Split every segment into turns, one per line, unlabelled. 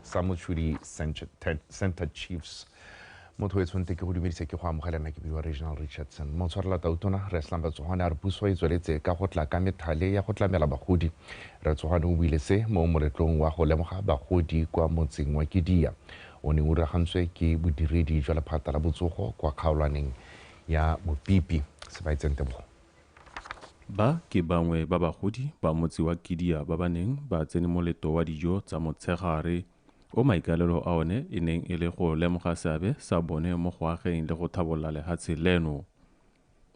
sa Mochudi Center Chiefs. Motho e tshwanetse ke go dumedisa ke go amogelana ke bidiwa Regional Richardson. Motshwarela tautona re Slamba Tsogwane a re puso e tsweletse ka go tla ka methale ya go tlamela bagodi. Re Tsogwane o buile se mo moletlong wa go lemoga bagodi kwa motseng wa Kedia. O ne o rulagantswe ke bodiredi jwa lephata la botsogo kwa kgaolwaneng ya Mopipi. Sebaitseng Tebogo.
Ba ke bangwe ba bagodi ba motse wa Kedia ba ba neng ba tsene moletlo wa dijo tsa motshegare o maikaelelo a one e neng e le go lemoga seabe sa bone mo go ageng le go tlhabolola lehatshe leno.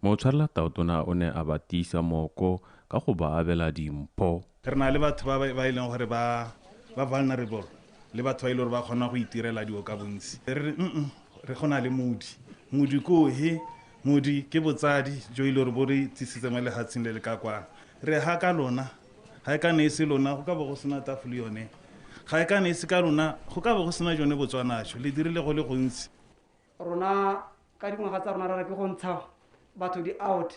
Motshwarela tautona o ne a ba tiisa mooko ka go ba abela dimpho.
Re na le batho ba ba e leng gore ba vulnerable le batho ba e leng gore ba kgona go itirela dilo ka bontsi. Re re go na le modi. Modi ko he, modi ke botsadi jo e leng gore bo re tsisitse mo lehatsheng le le ka kwana. Re ha ka lona, ha e ka ne e se lona go ka bo go sena tafole yone. Ga e ka ne e se ka lona go ka bo go sena jone Botswana jo le dirile go le gontsi.
Rona ka dingwaga tsa rona re re ke go ntsha batho di out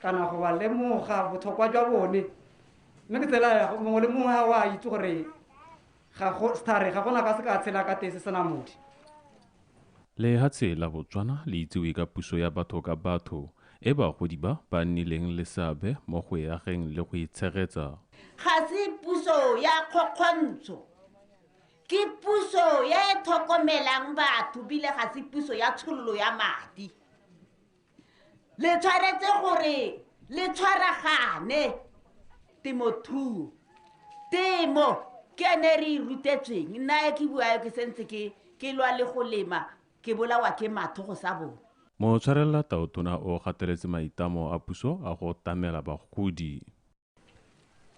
kana go ba lemoga botlhokwa jwa bone, mme ke tsela ya mongwe le mongwe ga o a itse gore ga go sethare ga gona ka se ka tshela ka teng se sena modi.
Lehatshe la Botswana le itsewe ka puso ya batho ka batho e bagodi ba ba nnileng le seabe mo go e ageng le go e tshegetsa.
Ga se puso ya kgokgontsho, ke puso ya e tlhokomelang batho, bile ga se puso ya tshololo ya madi. Le tshwanetse gore le tshwaragane temothuo. Temo ke ene re e rutetsweng. Nna ke bua ke sentse ke lwa le go lema, ke bolawa ke matho go sa bone.
Motshwarela tautona o gateletse maitlamo a puso a go tlamela bagodi.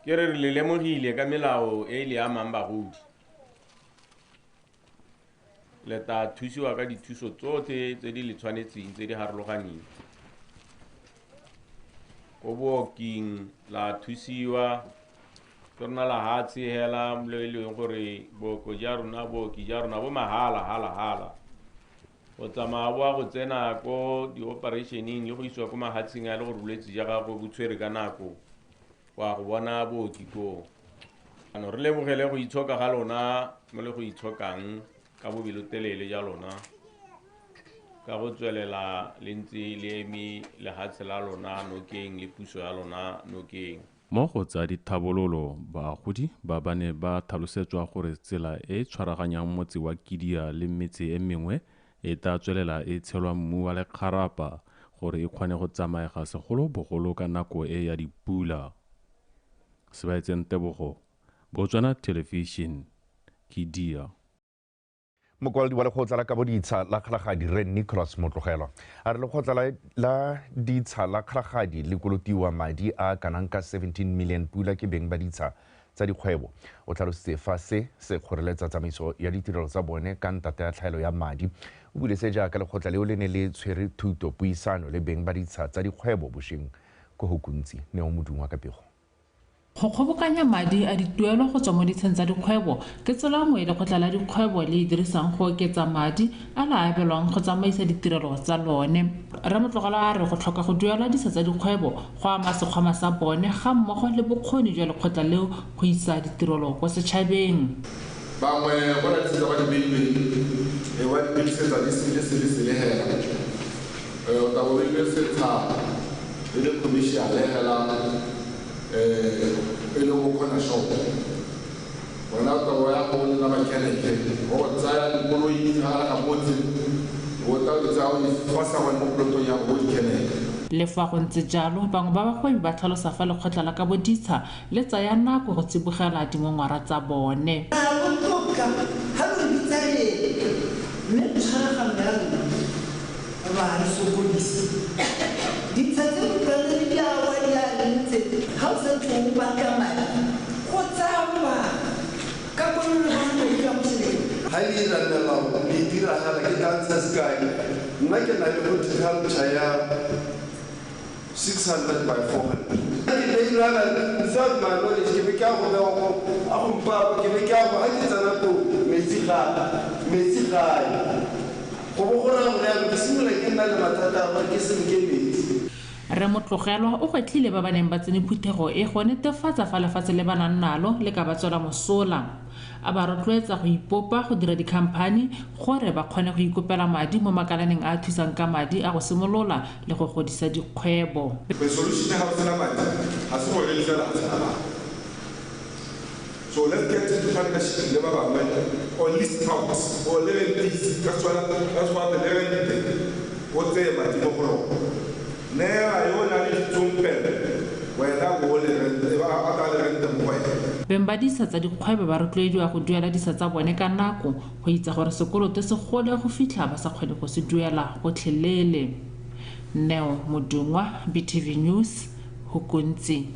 Ke re re le lemogile ka melao e le amang bagodi. Le tla thusiwa ka dithuso tsotlhe tse di le tshwanetseng tse di harologaneng. Ko booking la thusiwa, ke rona lehatshe hela le e leng gore booko ja rona, booki ja rona bo mahala, hala, hala. Go tsamaya bo a go tsena ko di-operation-eng le go isiwa ko mahatsheng a le gore bolwetse ja gago bo tshwere ka nako, wa go bona booki koo. Ano re lebogele go itshoka ga lona mo le go itshokang ka bobelotelele ja lona, ka go tswelela le ntse le eme lehatshe la lona nokeng le puso ya lona nokeng.
Mo go tsa dithabololo, bagodi ba ba ne ba tlhalosetswa gore tsela e e tshwaraganyang motse wa Kedia le metse e mengwe e tla tswelela e tshelwa mmu wa lekgarapa gore e kgone go tsamaega segolobogolo ka nako e ya dipula. Sebaetseng Tebogo, Botswana Television, Kedia.
Mokwaledi wa lekgotla la kabo ditsha la Kgalagadi Rre Nicholas Motlogelwa a re lekgotla la ditsha la Kgalagadi le kolotiwa madi a kanang ka 17 million pula ke beng ba ditsha tsa dikgwebo. O tlhalositse fa se se kgoreletsa tsamaiso ya ditirelo tsa bone ka ntata ya tlhaelo ya madi. O buile se jaaka lekgotla leo le ne le tshwere thuto puisano le beng ba ditsha tsa dikgwebo bošeng ko Hukuntsi. Neo Modungwa ka pego.
Go kgobokanya madi a dituelo go tswa mo ditsheng tsa dikgwebo ke tsela nngwe lekgotla la dikgwebo le e dirisang go oketsa madi a la abelwang go tsamaisa ditirelo tsa lone. Rre Motlogelwa a re go tlhoka go duela ditsha tsa dikgwebo go ama sekgwama sa bone ga mmogo le bokgoni jwa lekgotla leo go isa ditirelo kwa setšhabeng.
Bangwe go na le tse ba di beileng, e ba di dirisetsa di sele sele sele hela. O tla bo beile setsha e le commercial hela, e le go kgona shop. Wena o tla bo ya go nna mechanic, o tsaya dikoloi tsa gare ga motse, o tla di tsaya o di fosa gone mo plotong ya go di kenela.
Le fa go ntse jalo, bangwe ba bagwebi ba tlhalosa fa lekgotla la kabo ditsha le tsaya nako go tsibogela dingongora tsa bone.
Botoka ha lo bitsa eng, mme tshwaragano ya rona ba re sokodisa. Ditsha tse di utlwang le di a wa di a ntse, ha o santse o batla madi, go tsaya lobaka. Ka koloi le bona madi a mo seleng.
Ha e dira melao, le e dira gala, ke tla ntsha sekai. Nna ke na le horticulture ya 600 by 400. Ke beilana without my knowledge, ke be ke a go bewa ko, a go mpapa, ke be ke a go, ha ke tsena ko, metsi ga, metsi ga ye. Go bo go raya gore jaanong ke simolola ke nna le mathata a gore ke senke metsi.
Rre Motlogelwa o gwetlhile ba ba neng ba tsene phuthego e go netefatsa fa lefatshe le ba nang nalo le ka ba tswela mosola. A ba rotloetsa go ipopa go dira dikhamphani gore ba kgone go ikopela madi mo makalaneng a a thusang ka madi a go simolola le go godisa dikgwebo.
Solution ya ga o sena madi ga se gore le fela ga sena madi. So let's get into partnership le ba bangwe or list out or le rentise ka tswana ka tswana le rente o tseye madi mo go lona. Neela yo na le ditsompelo wena o le rente ba a tla le rente mo go wena.
Beng ba ditsha tsa dikgwebo ba rotloediwa go duela ditsha tsa bone ka nako go itsa gore sekoloto se gole go fitlha ba sa kgone go se duela gotlhelele. Neo Modungwa, BTV News, Hukuntsi.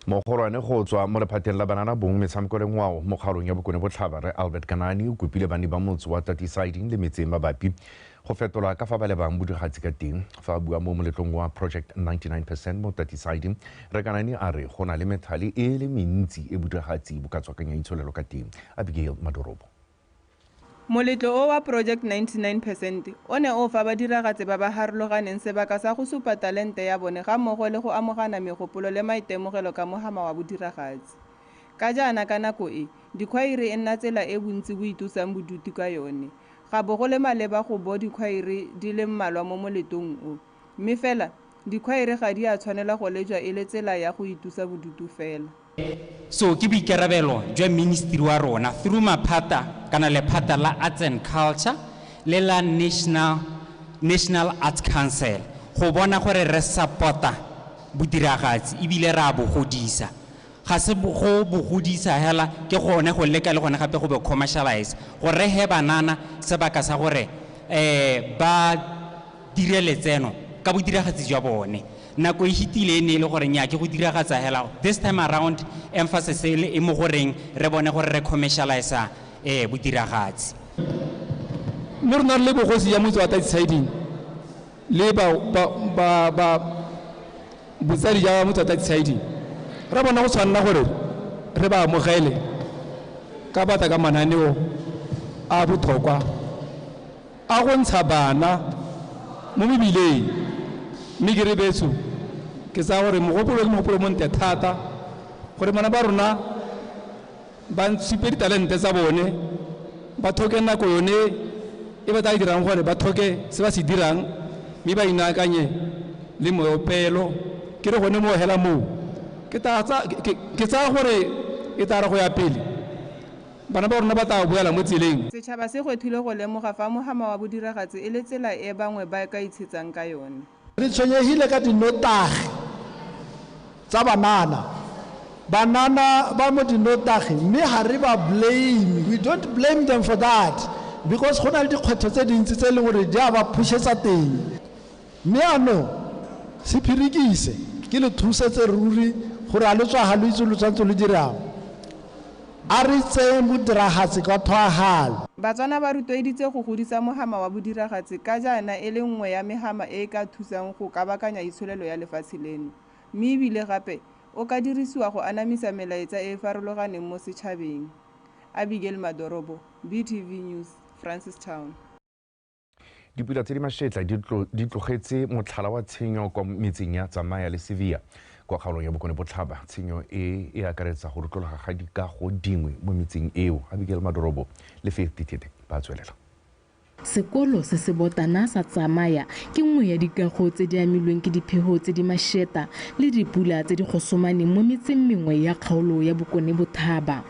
Mogolwane go tswa mo lephateng la banana bong metshameko le ngwao mo kgaolong ya Bokone Botlhaba Rre Albert Kanani o kopile banni ba motse wa Tati Siding le metse e mabapi go fetola ka fa ba lebang bodiragatsi ka teng. Fa a bua mo moletlong wa Project 99% mo Tati Siding, Rre Kanani a re go na le methale e le mentsi e bodiragatsi bo ka tswakanya itsholelo ka teng. Abigail Madorobo.
Moletlo o wa Project 99% o ne o fa badiragatsi ba ba harologaneng sebaka sa go supa talente ya bone ga mmogo le go amogana megopolo le maitemogelo ka mohama wa bodiragatsi. Ka jaana ka nako e, dikhwaere e nna tsela e bontsi bo itosang bodutu ka yone. Ga bo go le maleba go bo dikhwaere di le mmalwa mo moletong o. Mme fela, dikhwaere ga di a tshwanela go lejwa e le tsela ya go itosa bodutu fela.
So ke boikarabelo jwa ministry wa rona through maphata kana lephata la Arts and Culture le la National Arts Council go bona gore re support-a bodiragatsi ebile re a bo godisa. Ga se go bo godisa hela ke gone go leka le gone gape go bo commercialize gore re he banana sebaka sa gore ba dire letseno ka bodiragatsi jwa bone. Nako e hitile e ne e le gore nya ke go diragatsa hela. This time around emphasis e le e mo goreng re bone gore re commercialize bodiragatsi.
Mme rona re le bogosi ya motse wa Tati Siding le ba botsadi ja motse wa Tati Siding re bona go tshwanela gore re ba amogele ka batla ka mananeo a botlhokwa a go ntsha bana mo mebileng. Mme ke re betso ke tsaya gore mogopolo ke mogopolo montle thata gore bana ba rona ba supe ditalente tsa bone, ba tlhoke nako yone e ba tla dirang gore ba tlhoke se ba se dirang mme ba inaakanye le moopelo. Ke re gone mo hela moo ke tsaya gore e tla re go ya pele bana ba rona ba tla boela mo tseleng.
Setšhaba se gwethile go lemoga fa mohama wa bodiragatsi e le tsela e bangwe ba ka itshetsang ka yone.
Re tshwenyegile ka dinotagi tsa banana. Banana ba mo dinotagi mme ga re ba blame. We don't blame them for that because go na le dikgwetlho tse dintsi tse e leng gore di a ba phušetsa teng. Mme ano se phirikise ke le thusetse ruri gore a le tswa ga lo itse lo tshwanetse lo dirang. A re tseye bodiragatsi ka tlhoahalo.
Batswana ba rotloeditse go godisa mohama wa bodiragatsi ka jaana e le nngwe ya mehama e e ka thusang go kabakanya itsholelo ya lefatshe leno. Mme ebile gape o ka dirisiwa go anamisa melaetsa e e farologaneng mo setšhabeng. Abigail Madorobo, BTV News, Francistown.
Dipula tse di mašetla di tlogetse motlhala wa tshenyo kwa metseng ya Tsamaya le Sevilla kwa kgaolong ya Bokone Botlhaba. Tshenyo e e akaretsa go rutlologa ga dikago dingwe mo metseng eo. Abigail Madorobo le Faith Ditete ba tswelela.
Sekolo se se botana sa Tsamaya ke nngwe ya dikago tse di amilweng ke diphego tse di mašeta le dipula tse di gosomaneng mo metseng mengwe ya kgaolo ya Bokone Botlhaba.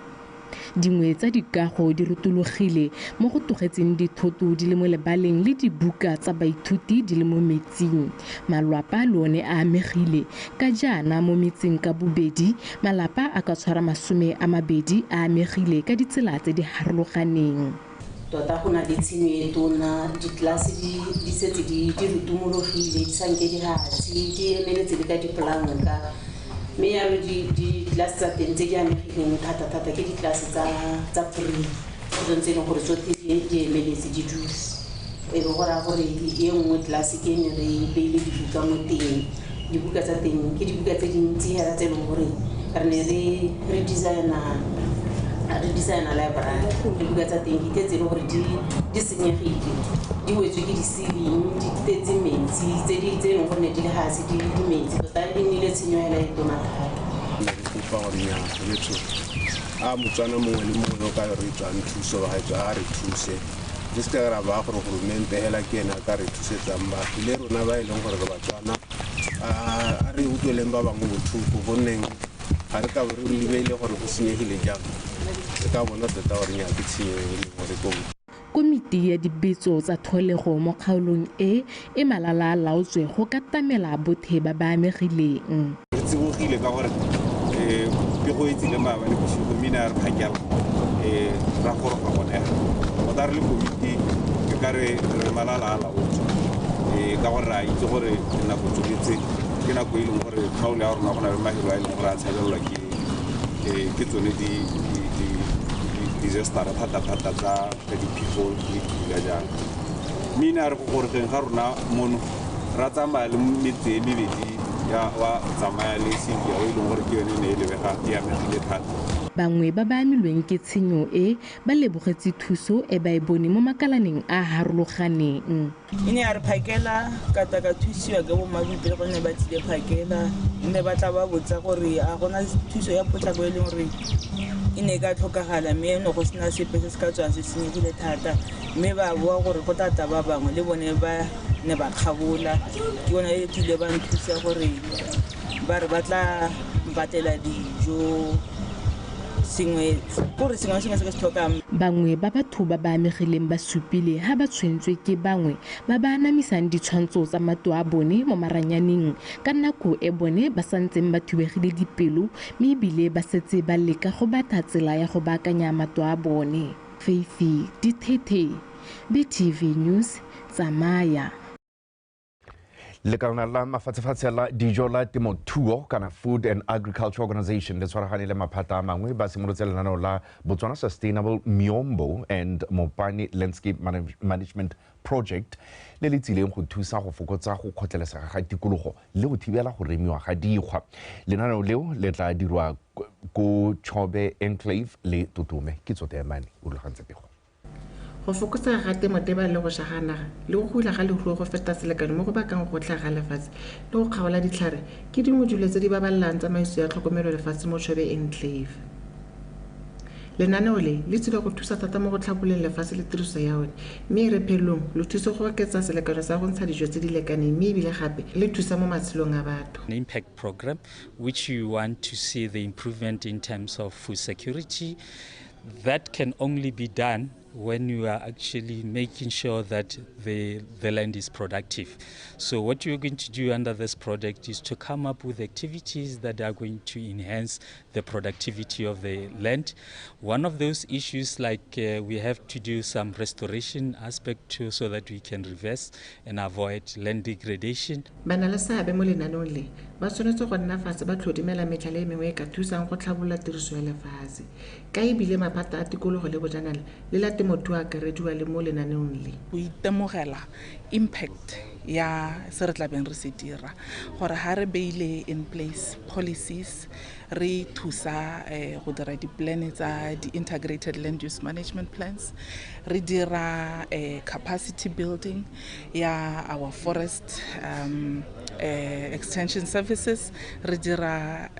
Dingwe tsa dikago di rotologile mo go tlogetseng dithoto di le mo lebaleng le dibuka tsa baithuti di le mo metsing. Malwapa le one a amegile ka jaana mo metseng ka bobedi malapa a ka tshwara 20 a amegile ka ditsela tse di harologaneng.
Tota go na le tshenyo e tona, ditlelase di setse di rutumologile, di sanke di hatse, di emeletse le ka dipolanka. Mme jalo ditlelase tsa teng tse di amegileng thata-thata ke ditlelase tsa pre, ke tsone tse e leng gore tsotlhe di emeletse di dutse. E be go raya gore e nngwe tlelase ke e ne re beile dibuka mo teng. Dibuka tsa teng ke dibuka tse dintsi hela tse e leng gore re ne re design-a re designa library dibuka tsa teng ke tse e leng gore di senyegile di wetswe ke di-ceiling di tletse metsi tse e leng gore ne di le gase di metsi tota e nnile tshenyo hela e tona thata.
Kopa gore nyaa letso a Motswana mongwe le mongwe o ka re tswang thuso ba gaetso a re thuse re se ka ra ba gore goromente hela ke ena a ka re thusetsang batho le rona ba e leng gore re Batswana a re utlweleng ba bangwe botlhoko gonneng ga re ka bo re lebeile gore go senyegile jang re ka bona tota gore nyaa ke tshenyo e leng gore ko.
Komiti ya dibetso tsa tlholego mo kgaolong e e malala a laotswe go ka tamela bothe ba ba amegileng.
Re tsibogile ka gore pego e tsile maabane bosigo mme ne a re phakela ra goroga gone tota re le komiti ke ka re malala a laotswe ka gore re a itse gore nako tsoketse ke nako e leng gore kgaolo ya rona go na le mafelo a e leng gore a tshabelelwa ke tsone di-disaster thata-thata tsa diphefo le dipula jang. Mme ne a re go gorogeng ga rona mono ra tsamaya le metse e mebedi ya wa tsamaya le Sedia o e leng gore ke yone ne e lebega e amegile thata.
Bangwe ba ba amilweng ke tshenyo e ba lebogetse thuso e ba e bone mo makalaneng a harologaneng.
E ne ya re phakela ka tla ka thusiwa ke bo mmaboipele gonne ba tlile phakela mme ba tla ba botsa gore a gona thuso ya potlako e leng gore e ne e ka tlhokagala mme ne go sena sepe se se ka tswang se senyegile thata mme ba boa gore go tla tla ba bangwe le bone ba ne ba kgabola ke yone e tlile ba nthusa gore ba re ba tla mpatlela dijo sengwe gore sengwe sengwe se ke se tlhokang.
Bangwe ba batho ba ba amegileng ba supile ha ba tshwentswe ke bangwe ba ba anamisang ditshwantsho tsa matlo a bone mo maranyaneng ka nako e bone ba santseng ba thubegile dipelo mme ebile ba setse ba leka go batla tsela ya go baakanya matlo a bone. Faithy Dithethe, BTV News, Tsamaya.
Lekalana la mafatshefatshe la dijo la temothuo kana Food and Agriculture Organization le tshwaragane le maphata a mangwe ba simolotse lenaneo la Botswana Sustainable Miombo and Mopani Landscape Management Project le le tsileng go thusa go fokotsa go kgotlelesega ga tikologo le go thibela go remiwa ga dikgwa. Lenaneo leo le tla dirwa ko Chobe Enclave le Totome. Ke Tsoteemane o rulagantse pego.
Go fokotsa ga temoteba le go ša ga naga le go hula ga leruo go feta selekano mo go bakang go tlhaga lefatshe le go kgaola ditlhare ke dingwe dilo tse di babalelang tsamaiso ya tlhokomelo lefatshe mo Chobe Enclave. Lenaneo le le tsile go thusa thata mo go tlhabololeng lefatshe le tiriso ya one mme e re phelong le thusa go oketsa selekano sa go ntsha dijo tse di lekaneng mme ebile gape le thusa mo matshelong a batho.
An impact program which you want to see the improvement in terms of food security that can only be done when you are actually making sure that the land is productive. So what you're going to do under this project is to come up with activities that are going to enhance the productivity of the land. One of those issues, like we have to do some restoration aspect too, so that we can reverse and avoid land degradation.
Bana le seabe mo lenaneong le ba tshwanetse go nna fatshe ba tlhodimela metlhala e mengwe e ka thusang go tlhabolola tiriso ya lefatshe ka ebile maphata a tikologo le bojanala le la temothuo a akarediwa le mo lenaneong le.
Go itemogela impact ya se re tlabeng re se dira gore ha re beile in place policies re thusa go dira di-plan tsa di-integrated land use management plans, re dira capacity building ya our forest extension services, re dira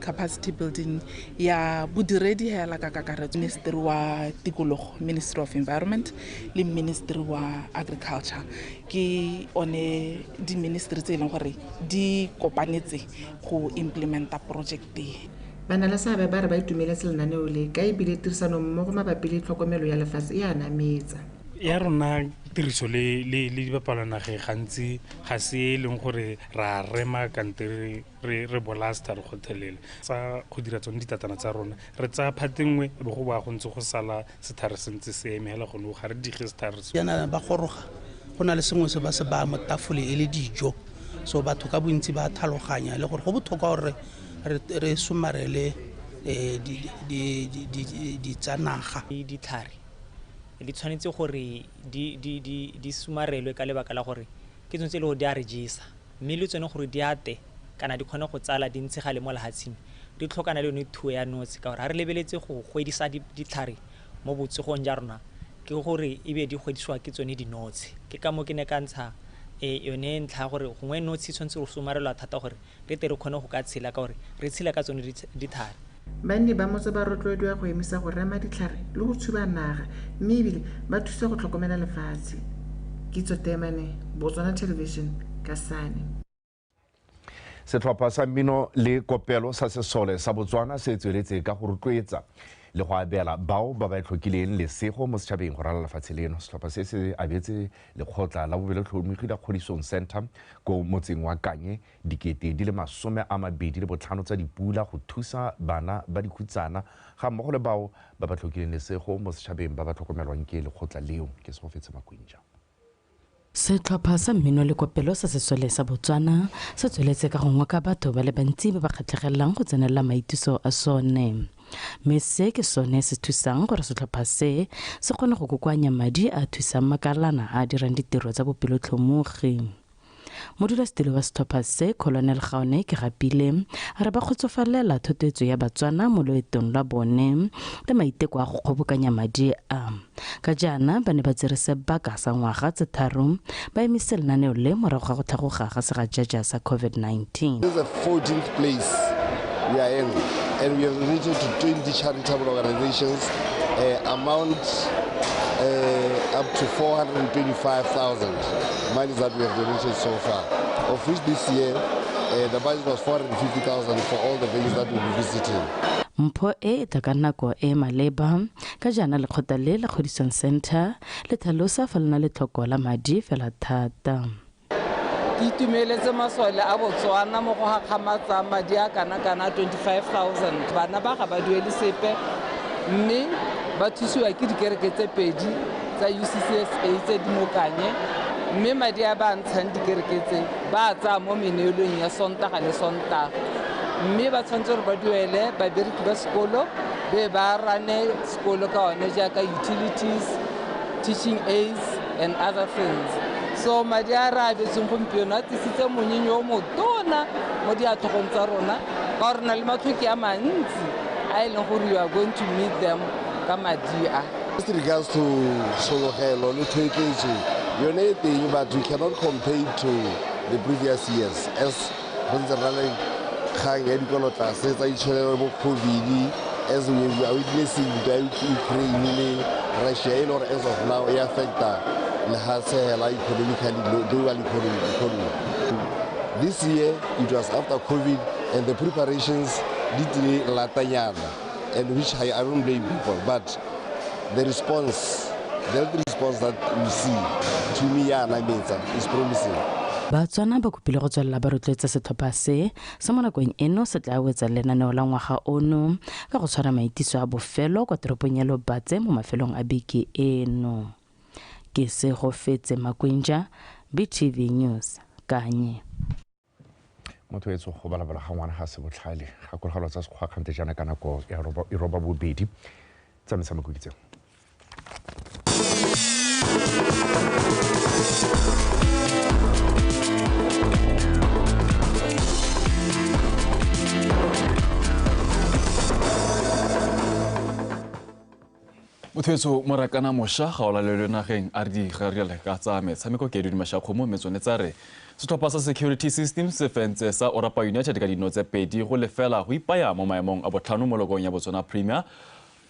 capacity building ya bodiredi hela ka kakaretso, Ministry wa Tikologo, Ministry of Environment le Ministry wa Agriculture ke one di-ministry tse e leng gore di kopanetse go implementa project e.
Bana le seabe ba re ba itumeletse lenaneo le ka ebile tirisanommogo mabapi le tlhokomelo ya lefatshe e a nametsa.
Ya rona tiriso le dibapalanage gantsi ga se e leng gore ra rema kante re bolaya setlhare gotlhelele. Tsa go dira tsone ditatana tsa rona re tsaya phate nngwe e be go boa go ntse go sala setlhare se ntse se eme hela gone ga re dige setlhare.
Jaana ba goroga go na le sengwe se ba se baya mo tafole e le dijo, so batho ka bontsi ba tlhaloganya le gore go botlhokwa gore re somarele ditsanaga.
Ditlhare di tshwanetse gore di somarelwe ka lebaka la gore ke tsone tse e le gore di a re jesa, mme le tsone gore di ate kana di kgone go tsala di ntshegale mo lefatsheng di tlhokana le yone thuo ya notshe ka gore ga re lebeletse go gwedisa ditlhare mo botsogong ja rona ke gore e be di gwedisiwa ke tsone dinotshe. Ke ka moo ke ne ka ntsha yone ntlha gore gongwe notshe tshwanetse go somarelwa thata gore re tle re kgone go ka tshela ka gore re tshela ka tsone dithare.
Banni ba motse ba rotloediwa go emisa go rema ditlhare le go tshuba naga mme ebile ba thusa go tlhokomela lefatshe. Kitso Temane, Botswana Television, Kasane.
Setlhopha sa mmino le kopelo sa sesole sa Botswana se tsweletse ka go rotloetsa le go abela bao ba ba tlhokileng lesego mo setšhabeng go ralala lefatshe leno. Setlhopha se se abetse lekgotla la bobelotlhomogi la Kgodisong Center ko motseng wa Kanye 25,000 tsa dipula go thusa bana ba dikhutsana ga mmogo le bao ba ba tlhokileng lesego mo setšhabeng ba ba tlhokomelwang ke lekgotla leo. Ke Segofetse Makwinja.
Setlhopha sa mmino le kopelo sa sesole sa Botswana se tsweletse ka go ngoka batho ba le bantsi ba ba kgatlhegelelang go tsenelela maitiso a sone. Mme se ke sone se thusang gore setlhopha se se kgone go kokoanya madi a thusang makalana a dirang ditiro tsa bopelotlhomogi. Modulasetilo wa setlhopha se, Colonel Gaone Kegapile, a re ba kgotsofalela thotloetso ya Batswana mo loetong lwa bone le maiteko a go kgobokanya madi a. Ka jaana ba ne ba tsere sebaka sa ngwaga tse tharo ba emise lenaneo le morago ga go tlhagoga ga segajaja sa COVID-19.
This is the 14th place we are in, and we have reached to 20 charitable organizations, amount up to 425,000 money that we have donated so far, of which this year the budget was 450,000 for all the venues that we'll be visiting.
Mpho e tla ka nako e maleba ka jaana lekgotla le la Kgodisong Center le tlhalosa fa le na le tlhoko la madi fela thata.
Ke itumeletse masole a Botswana mo go gakgamatsang madi a kana-kana 25,000. Bana ba ga ba duele sepe mme ba thusiwa ke dikereke tse pedi tsa UCCSA tse di mo Kanye, mme madi a ba ntshang dikereke tse ba a tsaya mo meneelong ya Sontaga le Sontaga, mme ba tshwanetse gore ba duele babereki ba sekolo be ba rane sekolo ka one jaaka utilities, teaching aids and other things. So madi a re abetseng gompieno a tlisitse monyenyo o motona mo diatlhogong tsa rona ka gore na le matlhoki a mantsi a e leng gore you are going to meet them ka madi a.
With regards to tshologelo le thotloetso yone e teng, but we cannot compare to the previous years as go ntse re na le kgang ya dikolotlase tsa itsholelo bo COVID, as we are witnessing ntwa ya Ukraine le Russia e le gore as of now e affecta lehatshe hela economically, global economy. This year it was after COVID and the preparations di tlile latanyana, and which I don't blame people, but the response, the response that we see to me is promising.
Batswana ba kopile go tswelela ba rotloetsa setlhopha se se mo nakong eno se tla wetsa lenaneo la ngwaga ono ka go tshwara maitiso a bofelo kwa toropong ya Lobatse mo mafelong a beke eno. Ke Segofetse Makwinja, BTV News, Kanye.
Motho etso go balabala ga ngwana ga se botlhale gakologelwa tsa sekgwa kgante jaana ka nako ya 8:30 tsa metshameko ke tseo.
Motho morakana mosha ga o lalelwe nageng a re di gariele ka tsa metshameko ke di mashakgomo mme tsone tsa re setlhopha sa Security Systems se fentse sa Orapa United ka dino tse 2-0 go ipaya mo maemong a botlhano mo lokong ya Botswana Premier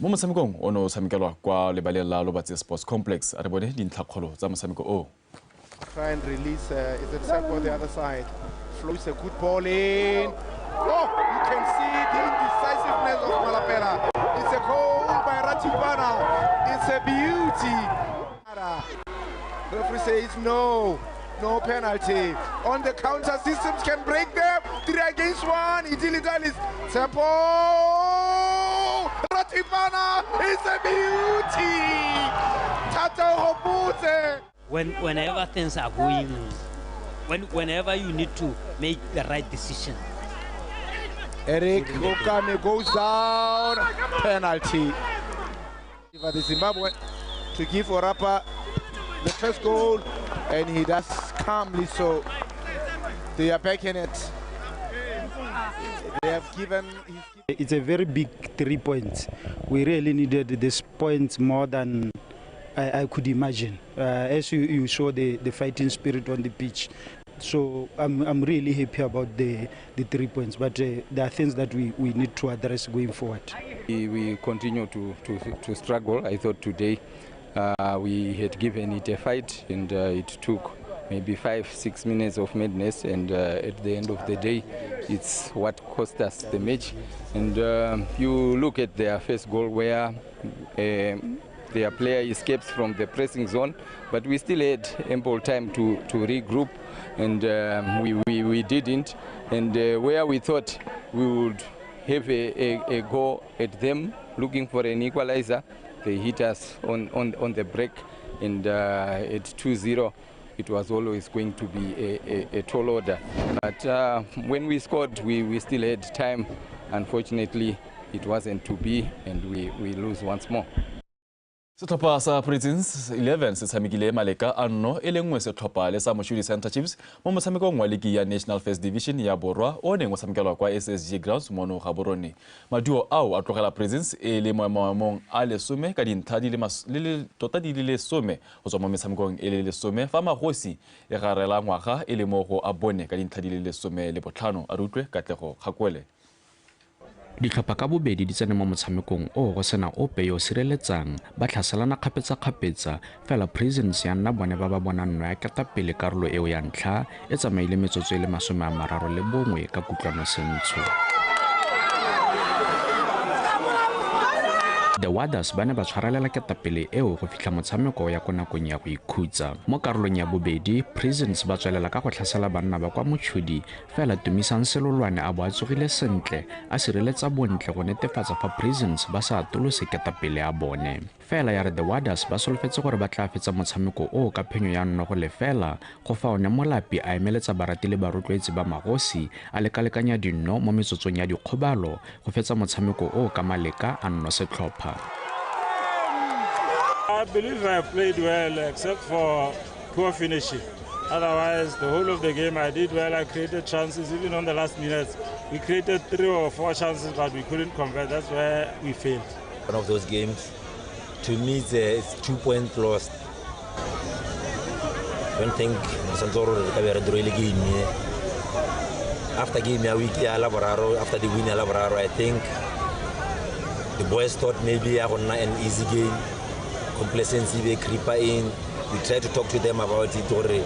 mo motshamekong o ne o tshamekelwa kwa lebaleng la Lobatse Sports Complex. A re bone dintlhakgolo tsa motshameko o.
Try and release, is it Seko on the other side? Flows a good ball in. Oh, you can see the indecisiveness of Malapela. It's a goal by Ratibana. It's a beauty. Referee says no, no penalty. On the counter, Systems can break them. 3 against 1. Idili Tsepo. Ratibana is a beauty. Tato Hoputse.
Whenever things are going, whenever you need to make the right decision.
Eric Okame goes down, penalty. The Zimbabwe to give Orapa the first goal, and he does calmly, so they are back in it. They have given.
It's a very big 3 points. We really needed this points more than I could imagine. As you saw the fighting spirit on the pitch. So I'm really happy about the 3 points, but there are things that we need to address going forward.
We continue to struggle. I thought today we had given it a fight, and it took maybe 5-6 minutes of madness, and at the end of the day, it's what cost us the match. And you look at their first goal where their player escapes from the pressing zone, but we still had ample time to regroup, and we didn't. And where we thought we would have a go at them, looking for an equalizer, they hit us on the break, and at 2-0, it was always going to be a tall order. But when we scored, we still had time. Unfortunately, it wasn't to be, and we lose once more.
Setlhopha sa Prisons 11 se tshamekile maleka a 0-1 setlhopha le sa Moshudi Center Chiefs mo motshamekong wa ligi ya National First Division ya Borwa o neng o tshamekelwa kwa SSG Grounds mono Gaborone. Maduo ao a tlogela Prisons e le mo maemong a 10 ka dintlha di le tota di le 10 go tswa mo metshamekong e le 10 fa Magosi e garela ngwaga e le mo go a bone ka dintlha di le 15. A re utlwe Katlego Kgakwele.
Ditlhopha ka bobedi di tsene mo motshamekong o go sena ope yo sireletsang ba tlhaselana kgapetsa-kgapetsa fela Prisons ya nna bone ba ba bonang nno ya ketapele karolo eo ya ntlha e tsamaile metsotso e le 31 ka Kutlwano Sentsho. The Warriors ba ne ba tshwarelela ketapele eo go fitlha motshameko ya ko nakong ya go ikhutsa. Mo karolong ya bobedi, Prisons ba tswelela ka go tlhasela banna ba kwa Mochudi fela Tumisang Selolwane a bo a tsogile sentle a sireletsa bontle go netefatsa fa Prisons ba sa atolose ketapele ya bone. Fela ya re The Warriors ba solofetse gore ba tla fetsa motshameko o ka phenyo ya 1-0 go fa one Molapi a emeletsa barati le barotloetsi ba Magosi a lekalekanya dinno mo metsotsong ya dikgobalo go fetsa motshameko o ka maleka a 1 setlhopha.
I believe I played well except for poor finishing. Otherwise, the whole of the game I did well. I created chances even on the last minutes. We created 3 or 4 chances, but we couldn't convert. That's where we failed.
One of those games, to me, it's 2 points lost. I don't think game. After game, after the win, I think the boys thought maybe I would not an easy game. Complacency they creep in. We try to talk to them about it. Gore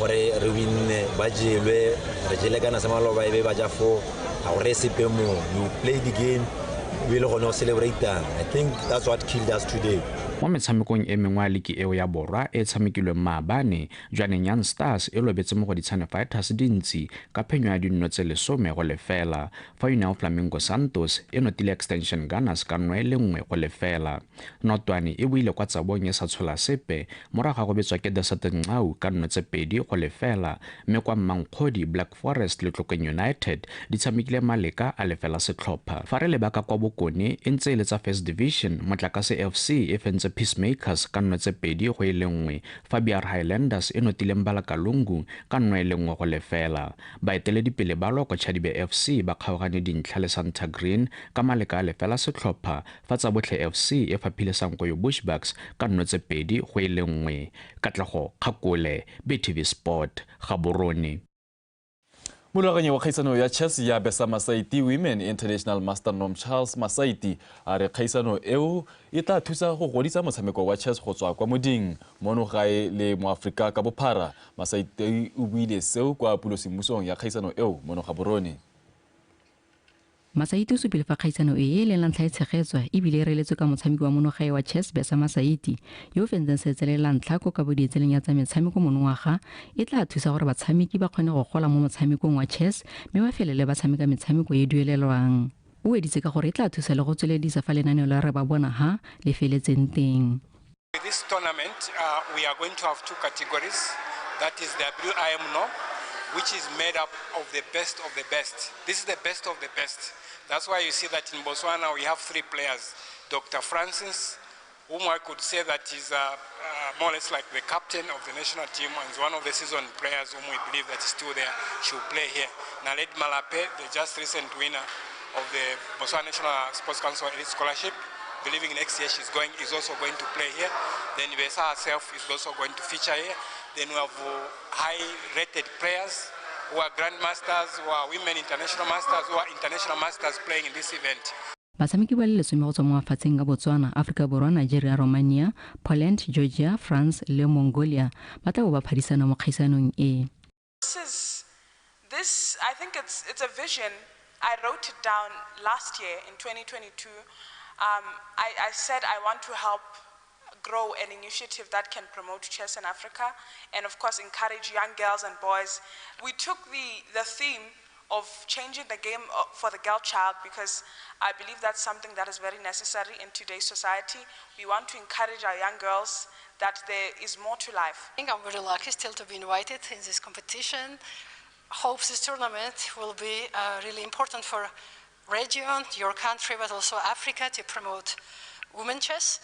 re win ba jelwe re jele kana sa maloba e be ba ja 4 ha o re sepe mo. You play the game, we le gone celebrate. I think that's what killed us today.
Mo metshamekong e mengwe ya liki eo ya Borwa e tshamekilweng maabane, Jwaneng Young Stars e lobetse mo go Ditshane Fighters dintsi ka phenyo ya 10-0, fa União Flamingo Santos e notile Extension Gunners ka 1-1. Notwane e boile kwa Tsabong e sa tshola sepe morago ga go betswa ke Desert Nqau ka 2-0, mme kwa Mmankgodi Black Forest le Tlokeng United di tshamekile maleka a 0 setlhopha. Fa re leba ka kwa Bokone e ntse e le tsa First Division, Motlakase FC e fentse Peacemakers ka 2-1, fa BR Highlanders e notile Mbalakalungu ka 1-1. Baeteledipele ba Loko Chadibe FC ba kgaogane dintlha le Santa Green ka maleka a 0 setlhopha, fa Tsabotlhe FC e faphile Sankoyo Bushbucks ka 2-1. Katlego Kgakole, BTV Sport, Gaborone.
Morulaganyi wa kgaisano ya chess ya Besa Masaiti Women International Master Nom Charles Masaiti a re kgaisano eo e tla thusa go godisa motshameko wa chess go tswa kwa moding mono gae le mo Afrika ka bophara. Masaiti o buile seo kwa pulosemmusong ya kgaisano eo mono Gaborone.
Masaiti o supile fa kgaisano e leng la ntlha e tshegetswa ebile e reeletswe ka motshameki wa monogae wa chess Besa Masaiti yo o fentseng seetsele la ntlha ko kabo dietseleng ya tsa metshameko monongwaga e tla thusa gore batshameki ba kgone go gola mo motshamekong wa chess mme ba felele ba tshameka metshameko e duelelwang. O weditse ka gore e tla thusa le go tsweledisa fa lenaneo la re ba bona ha le feletseng teng.
This tournament, we are going to have 2 categories. That is WIM, which is made up of the best of the best. This is the best of the best. That's why you see that in Botswana we have 3 players. Dr. Francis, whom I could say that is more or less like the captain of the national team and is one of the seasoned players whom we believe that is still there. She will play here. Naledi Malape, the just recent winner of the Botswana National Sports Council Elite Scholarship, believing next year she's going, is also going to play here. Then Vesa herself is also going to feature here. Then we have high-rated players who are grandmasters, who are women international masters, who are international masters playing in this event.
Batshameki ba le 10 go tswa mo mafatsheng a Botswana, Aforika Borwa, Nigeria, Romania, Poland, Georgia, France le Mongolia ba tla bo ba phadisana mo kgaisanong e.
This, I think it's a vision. I wrote it down last year in 2022. I said I want to help grow an initiative that can promote chess in Africa and, of course, encourage young girls and boys. We took the theme of changing the game for the girl child because I believe that's something that is very necessary in today's society. We want to encourage our young girls that there is more to life.
I think I'm very lucky still to be invited in this competition. Hope this tournament will be really important for region, your country, but also Africa to promote women chess.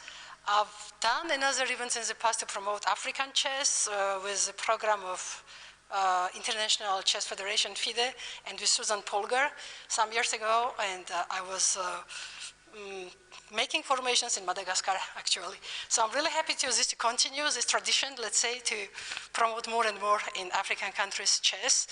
I've done another event in the past to promote African chess with the program of International Chess Federation, FIDE, and with Susan Polgar some years ago, and I was making formations in Madagascar, actually. So I'm really happy to this to continue this tradition, let's say, to promote more and more in African countries chess.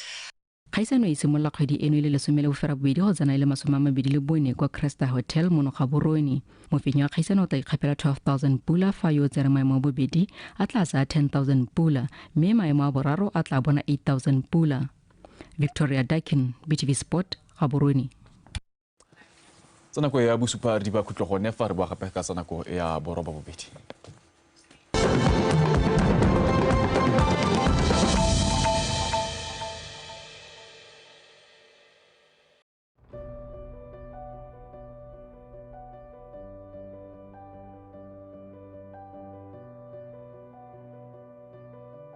Kgaisano e simolola kgwedi eno e le 18 go tsena e le 24 kwa Cresta Hotel mono Gaborone. Mofenyi wa kgaisano o tla ikgapela 12,000 pula fa yo o tsere maemo a bobedi a tla tsaya 10,000 pula mme maemo a boraro a tla bona 8,000 pula. Victoria Dakin, BTV Sport, Gaborone.
Tsa nako ya bosupa di ba khutlo gone fa re boa gape ka tsa nako ya 8:30.